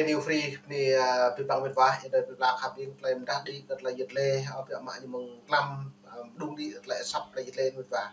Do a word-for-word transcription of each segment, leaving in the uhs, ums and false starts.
Feel free ni, a, pơpăng mĕt wa, yua dah pơpla khăp ƀing tơlơi mơdah đĭ, tơlơi yet lĕ, a, biă mă ñu mơ̆ng klăm, a, đung đĭ, tơlơi asăp, tơlơi yet lĕ mĕt wa.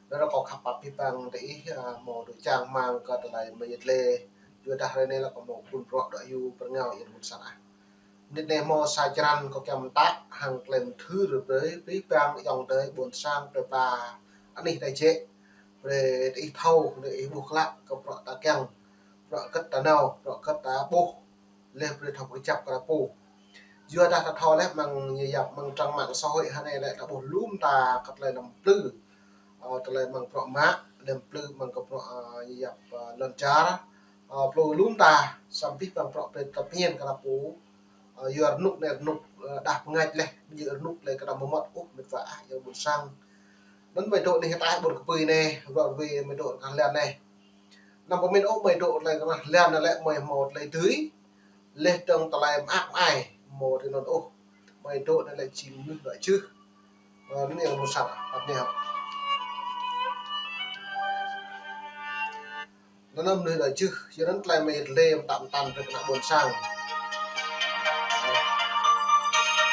Dah kâo khăp pap pơpăng tơ ih, a, hmâo dŏ čang rơmang kơ tơlơi mơyet lĕ, yua dah hrơi anai lĕ kâo hmâo phun prŏ dŏ hyu pơrơngao yua ƀôn sang ah. Mơnit anai hmâo sa črăn kâo kiăng mơtă hăng tơlơi mơthưr brơi, brơi pơpăng ayŏng adơi ƀôn sang plơi pla anih dai jĕ. Brơi tơ ih thâo, brơi ih ƀuh klă kơ prŏ ta kiăng, prŏ kơ̆t ta nao, prŏ kơ̆t ta ƀuh. Lĕ brơi thâo pơkơjăp kơ ta pô. Yua dah ta thâo lĕ mơ̆ng ñu yap mơ̆ng trang mạng xã hội hrơi anai lĕ ta ƀuh lŏm ta kơ tơlơi lăm plư. Ơ, tơlơi mơ̆ng prŏ mă, lăm plư mơ̆ng kơ prŏ, ơ, ñu yap, ơ, lŏn čar. Ơ, plư lŏm ta, samơ̆ pih mơ̆ng prŏ pơtăp hiên kơ ta pô. Ơ, yua rơnŭk anai rơnŭk, ơ, đah pơngač lĕ, ƀu djơ̆ rơnŭk lĕ kơ ta mơmŏt ôh mĕt wa ah, yua ƀôn sang. Anŭn mơi dŏ anih ataih ƀôn kơpui anai, rŏ rơwe mơi dŏ kah lăn anai. Anăm pơmĭn ôh mơi dŏ tơlơi kơnah lăn anai lĕ mơi hmâo tơlơi dưi. Lĕ dơ̆ng tơlơi mơak mơai hmâo tui anŭn ôh. Mơi dŏ anai lĕ jing mơnuih dŏ čưh. Ơ, anai yua ƀôn sang, păt anai hŏ. Anŭn mơnuih dŏ čưh, yua anŭn tơlơi mơi lĕ mơtă mơtăn brơi kơ ană ƀôn sang. Ơ,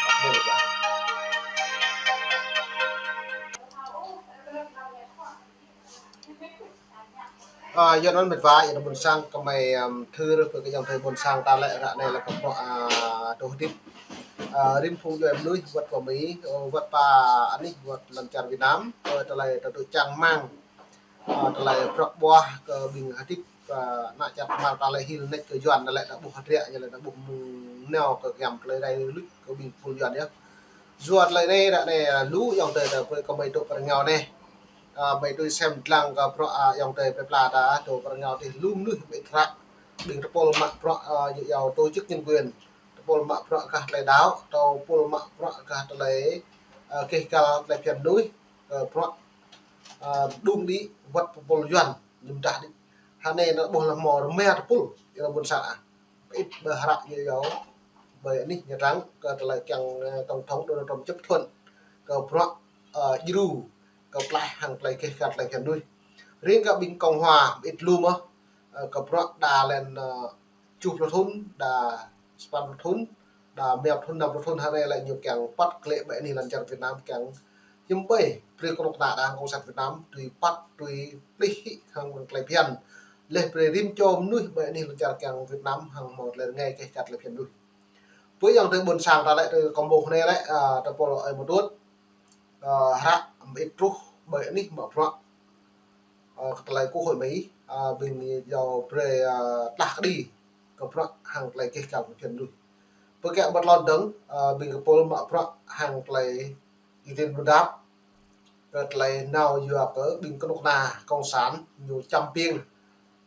păt anai lĕ. Ơ, yua anŭn mĕt wa, yua anŭn ƀôn sang kơ mơi, ưm, thâo rơh kơ ayŏng adơi ƀôn sang ta lĕ ră anai lĕ kơ prŏ, a, dŏ hơdip. A, rĭm phung djuai mơnuih wơ̆t kơ Mi, ơ, wơ̆t pơ anih, wơ̆t lŏn čar Việt Nam, ơ, tơlơi ta dŏ čang rơmang. Ơ, tơlơi prŏ ƀuah kơ ƀing hơdip, ơ, ană čar Khmer ta lĕ hil nač kơ Yuan ta lĕ ta ƀuh hơdră, ñu lĕ ta ƀuh mơ̆ng nao kơ giăm tơlơi rai luč kơ ƀing pul Yuan yơh. Yua tơlơi anai, ră anai, a, lu ayŏng adơi ta brơi kơ mơi dŏ pơrơngao anai. A, mơi tui sem lăng kơ prŏ, a, ayŏng adơi plơi pla ta dŏ pơrơngao tih lu mơnuih ƀĕ tră. Ƀing tơpul mă prŏ, a, ñu yua tổ chức nhân quyền. Tơpul mă prŏ kah tơlơi đaŏ, tơpul mă prŏ kah tơlơi, a, keh kăl tơlơi phiăn mơnuih, kơ prŏ, a, đung đĭ wơ̆t tơpul Yuan, ñu mơdah đĭ. Hrơi anai anŭn ƀuh lĕ hmâo rơma tơpul, yua ƀôn sang ah. Pơit ƀơi hră ñu yua, ƀơi anih ñu răng kơ tơlơi kiăng, ơ, tổng thống Donald Trump chấp thuận kơ prŏ, ơ, djru, kơ plah hăng tơlơi keh kăl tơlơi phiăn mơnuih. Riêng kơ ƀing Cộng hòa, pơit lu mơ̆, ơ, kơ prŏ đa lĕ, ơ, tơjuh pluh thŭn, đa sapăn pluh thŭn, đa rơma pluh thŭn, năm pluh thŭn hrơi anai lĕ ñu kiăng păt klĕ ƀơi anih lŏn čar Việt Nam kiăng hiư̆m ƀơi brơi kơnuk kơna đảng cộng sản Việt Nam tui păt tui plih hĭ hăng tơlơi phiăn. Lĕ brơi rĭm čô mơnuih ƀơi anih lŏn čar kiăng Việt Nam hăng hmâo tơlơi rơngai keh kăl tơlơi phiăn mơnuih. Pơ ayŏng adơi ƀôn sang ta lĕ tơ kâo ƀuh anai lĕ, a, tơpul ơi mơtuôt, a, hră mơit truh ƀơi anih mă prŏ. Ơ, kơ tơlơi kơ hội Mi, a, ƀing yua brơi, a, tlah kơđi kơ prŏ hăng tơlơi keh kăl phiăn mơnuih. Pơkă ƀơi lŏn dơ̆ng, a, ƀing kơpul mă prŏ hăng tơlơi yu tin ƀu dăp, kơ tơlơi nao yua kơ ƀing kơnuk kơna cộng sản ñu čăm ƀing.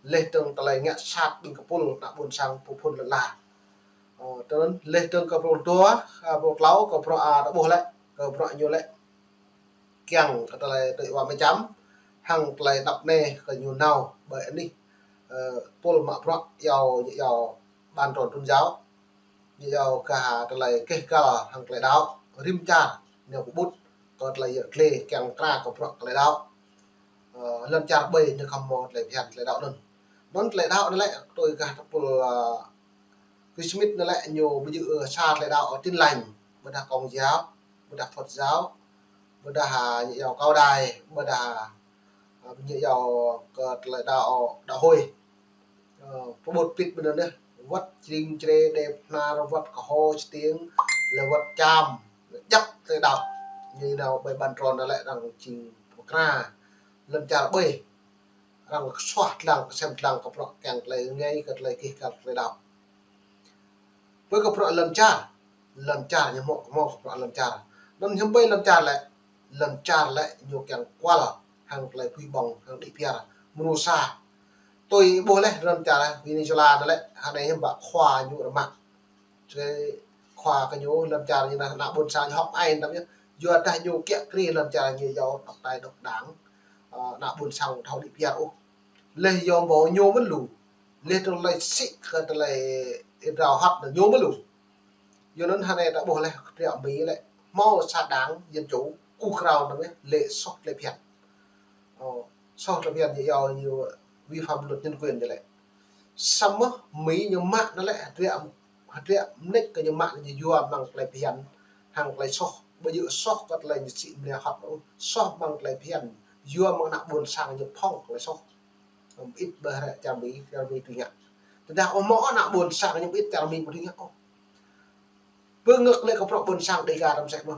Lĕ dơ̆ng tơlơi ngă sat ƀing kơpul ană ƀôn sang pơphun lŏn la. Ơ, tơl lĕ dơ̆ng kơ prŏ dua, a, prŏ klâo, kơ prŏ, a, ta ƀuh lĕ, kơ prŏ ñu lĕ kiăng kơ tơlơi tui wa mơčăm, hăng tơlơi đăp anai kơ ñu nao ƀơi anih, ơ, pul mă prŏ yua, yua ban tròn tôn giáo, yua kơ tơlơi keh kăl hăng tơlơi đaŏ, rĭm čar ñu pơƀut kơ tơlơi yơh klê kiăng kra kơ prŏ tơlơi đaŏ. Ơ, lŏn čar ƀơi ñu khŏm hmâo tơlơi phiăn tơlơi đaŏ anŭn. Anŭn tơlơi đaŏ anŭn lĕ tui kơ tơpul, ơ, Christmas anŭn lĕ ñu ƀu djơ̆, ơ, sa tơlơi đaŏ Tin Lành, ƀôdah Công giáo, ƀôdah Phật giáo, ƀôdah, a, ñu yua Cao Đài, ƀôdah, a, ñu yua kơ tơlơi đaŏ, đaŏ Hồi. Ơ, pơƀut pit ƀơi anŭn yơh, wơ̆t Čring Čre, Đep Hnar, wơ̆t Kơho Čơtiêng, lĕ wơ̆t Čam, jăk tơlơi đaŏ. Ñu nao ƀơi ban tròn anŭn lĕ arăng jing pơkra lŏn čar ƀơi. Arăng kơsuaih lăng, kơsem lăng kơ prŏ kiăng tơlơi rơngai, kơ tơlơi keh kăl tơlơi đaŏ. Pơ kơ prŏ lŏn čar, lŏn čar ñu hmâo, hmâo kơ prŏ lŏn čar. Anŭn hiư̆m ƀơi lŏn čar lĕ, lŏn čar lĕ ñu kiăng kual hăng tơlơi pui ƀong hăng đĭ piar mơnuih sa. Tui ƀuh lĕ lŏn čar Venezuela anŭn lĕ, hrơi anai hiư̆m pă khua ñu rơmang. Tơlơi khua kơ ñu lŏn čar ñu anŭn ană ƀôn sang ñu hŏk ai tăm yơh. Yua dah ñu kiăng kri lŏn čar ñu yua độc tài độc đảng, ơ, ană ƀôn sang thâo đĭ piar ôh. Lĕ yua ƀu ñu mơ̆n lu. Lĕ tơlơi sĭ kơ tơlơi ih rao hăt ñu mơ̆n lu. Yua anŭn hrơi anai ta ƀuh lĕ kơ triă Mi lĕ hmâo sa đảng dân chủ kơ krao anŭn lĕ soh tơlơi phiăn. Ơ, soh tơlơi phiăn ñu yua ñu vi phạm luật nhân quyền ñu lĕ. Samơ̆ Mi ñu mă anŭn lĕ hơdră, hơdră mơneč kơ ñu mă ñu yua amăng tơlơi phiăn hăng tơlơi soh. Ƀu djơ̆ soh kơ tơlơi ñu sĭ mơnia hŏt ôh, soh amăng tơlơi phiăn yua amăng ană ƀôn sang ñu phŏng tơlơi soh. Mơit ƀơi hră čar Mi, čar Mi tui ngă. Tơdah ôh mơ̆ ană ƀôn sang ñu mơit čar Mi ƀu tui ngă ôh. Bơ ngă lĕ kơ prŏ ƀôn sang Dega tăm sek mơ̆.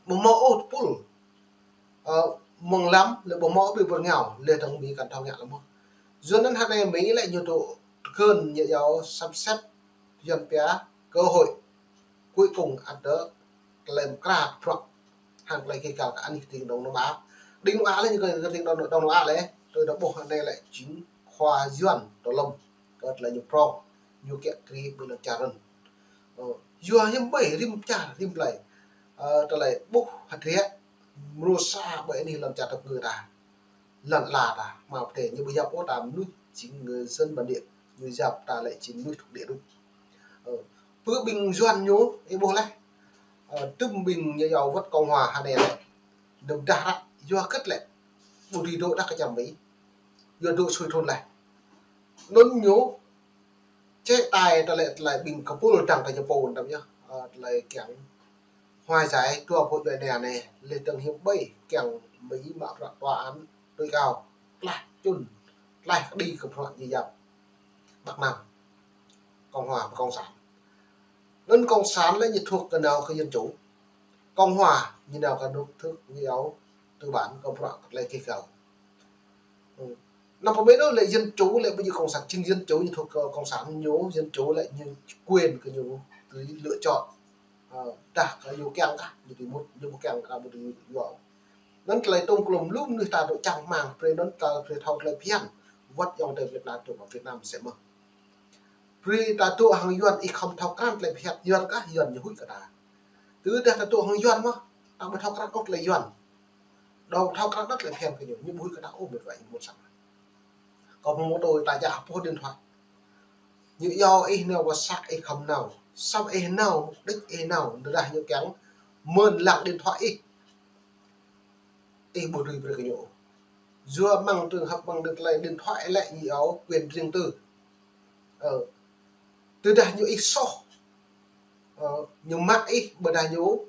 Ƀu mơ̆ ôh tơpul. Ơ, mơ̆ng lăm lĕ ƀu mơ̆ ôh ƀơi ƀơi rơngiao, lĕ dơ̆ng Mi kăn thâo ngă lăm mơ̆. Yua anŭn hơnai Mi lĕ ñu dŏ tơgŭn ñu yua sắp xếp Yuan pia cơ hội. Cuối cùng ăt dŏ tơlơi mơkra prŏ. Hăng tơlơi kơ kal kơ anih kơting dŏng nơm ăp. Đing nơm ăp lĕ ñu kơ kơting dŏng, dŏng nơm ăp lĕ. Tui dŏ ƀuh anai lĕ jing khua Yuan dŏ lŏm. Kơ tơlơi ñu prŏng. Ñu kiă kriê ƀơi lŏn čar anŭn. Ơ, yua hiư̆m ƀơi rĭm čar, rĭm plơi. Ơ, tơlơi ƀuh hơdră, mrô sa ƀơi anih lŏn čar tơpơngư ta. Lŏn ala ta, hmâo pơtê, ñu ƀu yap ôh ta mơnuih jing người dân bản địa, ñu yap ta lĕ jing mơnuih thuộc địa đôč. Ơ, pơ ƀing Yuan ñu, ih ƀuh lĕ. Ơ, tơm ƀing ñu yua wơ̆t Cộng hòa hơnai lĕ. Đơ̆m dah ră, yua hơget lĕ. Ƀu dưi dŏ đah kơ čar Mi. Yua dŏ sui thun lĕ. Anŭn ñu, chế tài tơlơi, tơlơi ƀing kơpul dăng kơ ñu pô tăm yơh. Ơ, tơlơi kiăng hòa giải dua pô djuai ania anai, lĕ dơ̆ng hiư̆m ƀơi kiăng Mi mă bruă tòa án tối cao. Tlaih čun, tlaih kơđi kơ bruă ñu yap. Bắc Nam. Cộng hòa, Cộng sản. Anŭn Cộng sản lĕ ñu thuộc kơ nao kơ dân chủ. Cộng hòa, ñu nao kơ nước, nước ñu yua tư bản, kơ bruă kơ tơlơi kơ kal. Ơ. Năm pơmĭn ôh lĕ dân chủ lĕ ƀu djơ̆ Cộng sản, chính dân chủ ñu thuộc kơ Cộng sản ñu, dân chủ lĕ ñu quyền kơ ñu tự lựa chọn. Ơ, dah kơ ñu kiăng kah, ñu dưi mŭt, ñu ƀu kiăng kah, ƀu dưi yua. Anŭn tơlơi tŏm klŏm lŏm mơnuih ta dŏ čang rơmang, brơi anŭn ta brơi thâo tơlơi phiăn. Wơ̆t ayŏng adơi Việt Nam dŏ pơ Việt Nam sĕ mơ̆. Brơi ta dŏ hăng Yuan ih khŏm thâo krăn tơlơi phiăn Yuan kah, Yuan ñu huĭ kơ ta. Tơdah ta dŏ hăng Yuan mơ̆, ta ƀu thâo krăn ôh tơlơi Yuan. Dŏ thâo krăn ôh tơlơi phiăn kơ ñu, ñu ƀu huĭ kơ ta ôh mĕt wa ih mŭt sang. Kâo mơ̆ mơ̆ tui ta jak pô điện thoại. Ñu yua ih nao wơ̆t săk ih khŏm nao. Samơ̆ ih nao, mục đích ih nao, tơdah ñu kiăng mơ̆n lăng điện thoại ih. Ih ƀu dưi brơi kơ ñu. Yua mơ̆ng trường hợp mơ̆ng tơlơi điện thoại lĕ ñu yua quyền riêng tư. Ơ. Tơdah ñu ih soh. Ơ, ñu mă ih ƀôdah ñu,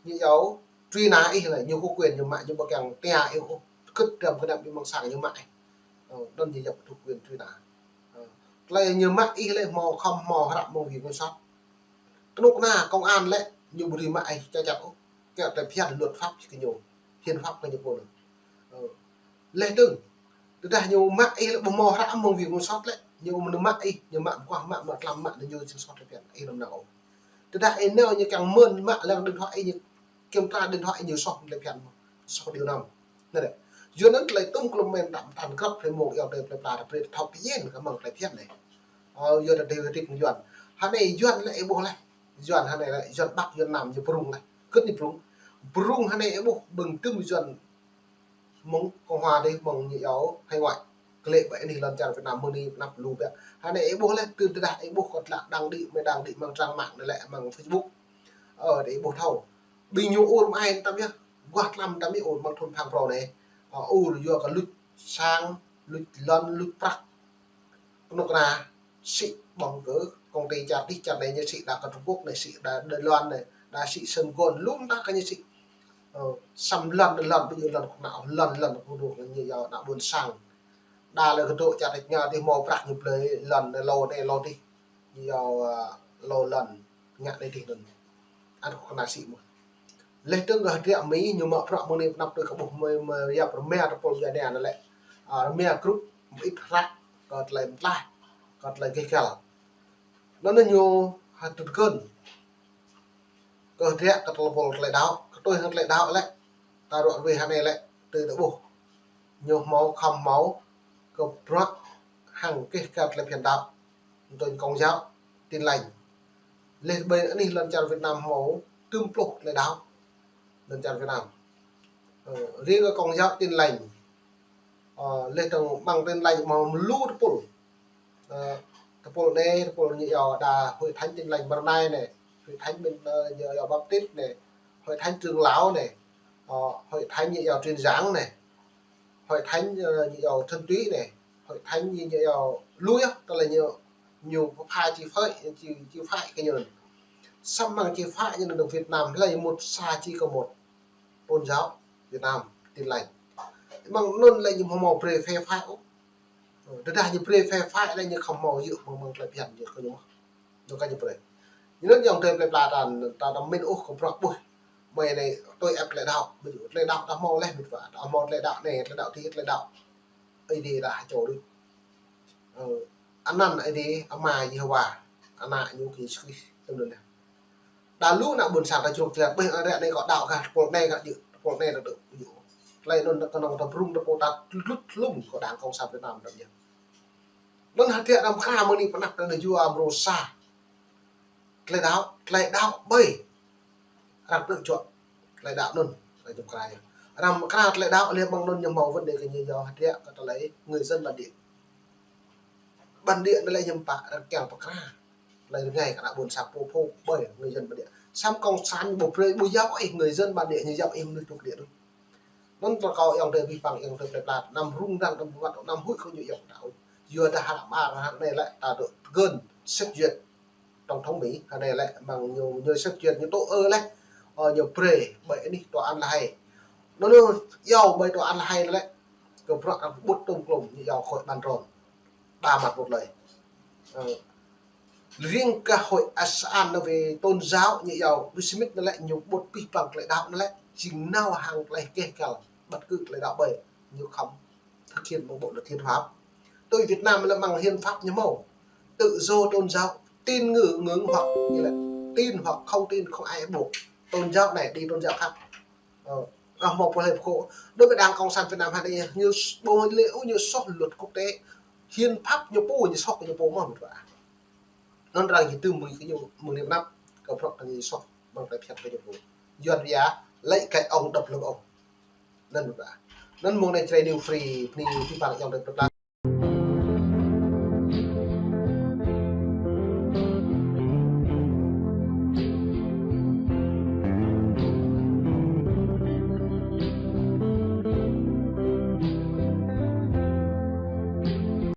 ñu yua truy nã ih lĕ, ñu có quyền ñu mă, ñu ƀu kiăng tia ih ôh. Kơ̆t dram kơnăm ƀing mơ̆ng sang ñu mă ih. Ơ, anŭn ñu yap thuộc quyền truy nã. Ơ, tơlơi ñu mă ih lĕ hmâo khŏm hmâo hră mơ̆ng Viện Kiểm soát. Kơnuk kơna công an lĕ, ñu ƀu dưi mă ih čăt čăt ôh. Kiăng tơlơi phiăn luật pháp kơ ñu, hiến pháp kơ ñu pô anŭn. Ơ. Lĕ dơ̆ng, tơdah ñu mă ih lĕ ƀu hmâo hră mơ̆ng Viện Kiểm soát lĕ, ñu mă ih, ñu mă mơguah, mă, mă tlam, mă ñu jing soh tơlơi phiăn, ih lŏm nao ôh. Tơdah ih nao ñu kiăng mơ̆n mă lăng điện thoại ih, ñu kiểm tra điện thoại ih ñu soh tơlơi phiăn, soh điều năm. Anai lĕ. Yua anŭn tơlơi tŏm klŏm mơ̆n tăm tăn krăp tơlơi mơ̆ng ayŏng adơi plơi pla ta brơi thâo pơjing kơ mơ̆ng tơlơi phiăn anai. Ơ, yua ta dêh wơ̆t ih Yuan. Hơnai Yuan lĕ ih ƀuh lĕ. Yuan hơnai lĕ, Yuan Bắc, Yuan Nam, ñu prung lĕ. Kơ̆t ñu prung. Prung hơnai ih ƀuh ƀing tơm Yuan mơ̆ng Cộng hòa dêh, mơ̆ng ñu yua hải ngoại. Kơ lĕ ƀơi anih lŏn čar Việt Nam mơ̆ng anai anăp lu biă. Hơnai ih ƀuh lĕ, tơdah ih ƀuh kơ tơlă đang đĭ, mơi đang đĭ mơ̆ng trang mạng anai lĕ, mơ̆ng Facebook. Ơ, đe ih ƀuh thâo. Ƀing ñu ur mơai tăm yơh, guah tlam tăm yơh ur mơ̆ng thun păng prô anai. Ơ, ur yua kơ luč sang, luč lŏn, luč prăk. Kơnuk kơna sĭ ƀơ̆ng kơ công ty čar dih čar anai ñu sĭ đa kơ Trung Quốc anai, sĭ đa Đài Loan anai, đa sĭ Sài Gòn, lŏm ta kơ ñu sĭ. Ơ, săm lŏn, lŏn, ƀu djơ̆ lŏn kơnuk kơna, lŏn, lŏn kơnuk kơna ñu yua ană ƀôn sang. Đa lĕ kơ dŏ čar dih ngă dih hmâo prăk ñu blơi lŏn anai lô anai lô dih. Ñu yua, ơ, lô lŏn ngă anai dih anŭn. Anŭn kơnuk kơna sĭ mơ̆n. Lĕ dơ̆ng kơ hơdră Mi ñu mă prăk mơ̆ng anai anăp tui kơ ƀuh mơi, mơi yap rơma tơpul djuai ania anai lĕ. Ơ, rơma group mơit hră kơ tơlơi mơtlaih, kơ tơlơi gêh gal. Anŭn ñu hơdră kơn. Kơ hơdră kơ tơlơi pôl tơlơi đaŏ, kơ tui hăng tơlơi đaŏ lĕ. Ta ruă ruai hơnai lĕ, tui ta ƀuh. Ñu hmâo khŏm hmâo kơ bruă hăng gêh gal tơlơi phiăn đaŏ. Tui Công giáo, Tin lành. Lĕ ƀơi anih lŏn čar Việt Nam hmâo tơm pluh tơlơi đaŏ. Lŏn čar Việt Nam. Ơ, riêng kơ Công giáo Tin lành. Ơ, lĕ dơ̆ng mơ̆ng Tin lành hmâo lu tơpul. Ơ, tơpul anai, tơpul ñu yua đa Hội thánh Tin lành Mrơnai anai. Hội thánh bên, ơ, ñu yua Baptist anai. Hội thánh Trưởng lão anai. Ơ, Hội thánh ñu yua Truyền giảng anai. Hội thánh, ơ, ñu yua Thuần túy anai. Hội thánh ñu, ñu yua Lui yơh, tơlơi ñu, ñu phá či phá, či, či phá kơ ñu. Samơ̆ či phá ñu nơ̆ng Việt Nam, hlơi mŭt sa či kơ một tôn giáo Việt Nam Tin Lành. Mơ̆ng anŭn lĕ ñu hmâo brơi phê phá ôh. Tơdah ñu brơi phê phá lĕ ñu khŏm hmâo yua mơ̆ng, mơ̆ng tơlơi phiăn ñu kơ ñu mơ̆n. Ñu kơ ñu brơi. Ñu anŭn yơh tơlơi plơi pla ta, ta, ta min ôh kơ bruă ƀuh. Mơi anai tui ĕp tơlơi đaŏ, ƀu djơ̆ tơlơi đaŏ ta hmâo leh, mĭt wa, ta hmâo tơlơi đaŏ anai, tơlơi đaŏ adih, tơlơi đaŏ Ơi Adai ta hơčô đôč. Ơ, anăn Ơi Adai, Ama Yêhôwa, Ană ñu kơ Yêsu Krist, tơm anŭn leh. Đa lu ană ƀôn sang ta čruk črang, ƀơi ară anai kâo đaŏ kah, pôl anai kâo djơ̆, pôl anai kâo djơ̆, ƀu djơ̆. Tơlơi anŭn kơnơ̆ng ta brung ta pô ta tlut hlŭm kơ Đảng Cộng sản Việt Nam ta yơh. Anŭn hơdră arăng pơkra mơ̆ng anai pơnăp ta anai yua mrô sa. Tơlơi đaŏ, tơlơi đaŏ ƀơi. Arăng tơjuă tơlơi đaŏ anŭn, tơlơi jum kra yơh. Arăng pơkra tơlơi đaŏ leh mơ̆ng anŭn ñu hmâo vấn đề kơ ñu yua hơdră kơ tơlơi người dân bản địa. Bản địa anŭn lĕ ñu pă arăng kiăng pơkra. Tơlơi rơngai kơ ană ƀôn sang pô pô ƀơi người dân bản địa. Samơ̆ cộng sản ƀu brơi ƀu yap ih người dân bản địa, ñu yap ih mơnuih tŭk đia đôč. Anŭn tơlơi kâo yơh tơlơi abih bang yơh tơlơi plơi pla, anăm rŭng răng, anăm wơ̆t, anăm huĭ kơ ñu yơh ta ôh. Yua dah hă mă hă anai lĕ ta dŏ gơ̆n xét duyệt Tổng thống Mỹ, hă anai lĕ mơ̆ng ñu, ñu xét duyệt ñu tŭ ư leh, ơ, ñu brơi ƀơi anih Tòa án La Hay. Anŭn ñu iâu ƀơi Tòa án La Hay lĕ, kơ bruă kơ ƀut tôm klôm ñu iâu khỏi bàn tròn. Đa mă một lời. Ơ, riêng kơ hội Asean anŭn về tôn giáo ñu iâu, ƀu smit anŭn lĕ ñu ƀut abih bang tơlơi đaŏ anŭn lĕ, jing nao hăng tơlơi keh kăl, bất cứ tơlơi đaŏ ƀơi, ñu khŏm thực hiện một bộ luật hiến pháp. Tui Việt Nam lĕ mơ̆ng hiến pháp ñu hmâo tự do tôn giáo, tin ngưỡng, ngưỡng hoặc như là tin hoặc không tin, không ai ép buộc. Tôn giáo này đi tôn giáo khác. Ơ, ơ, hmâo pô hlơi pơkŏ. Đối với Đảng Cộng sản Việt Nam hă anai, ñu ƀu lĕ ôh ñu soh luật quốc tế. Hiến pháp ñu pô, ñu soh kơ ñu pô mơ̆n mĭt wa. Anŭn arăng či tŭ mui kơ ñu mơ̆ng anai pơnăp, kơ bruă kơ ñu soh, mơ̆ng tơlơi phiăn kơ ñu pô. Yuan ria, lấy cái ông đập lưng ông. Anŭn mĭt wa. Anŭn mơ̆ng anai Jrai New Free, bơni abih bang yơh tơlơi plơi pla.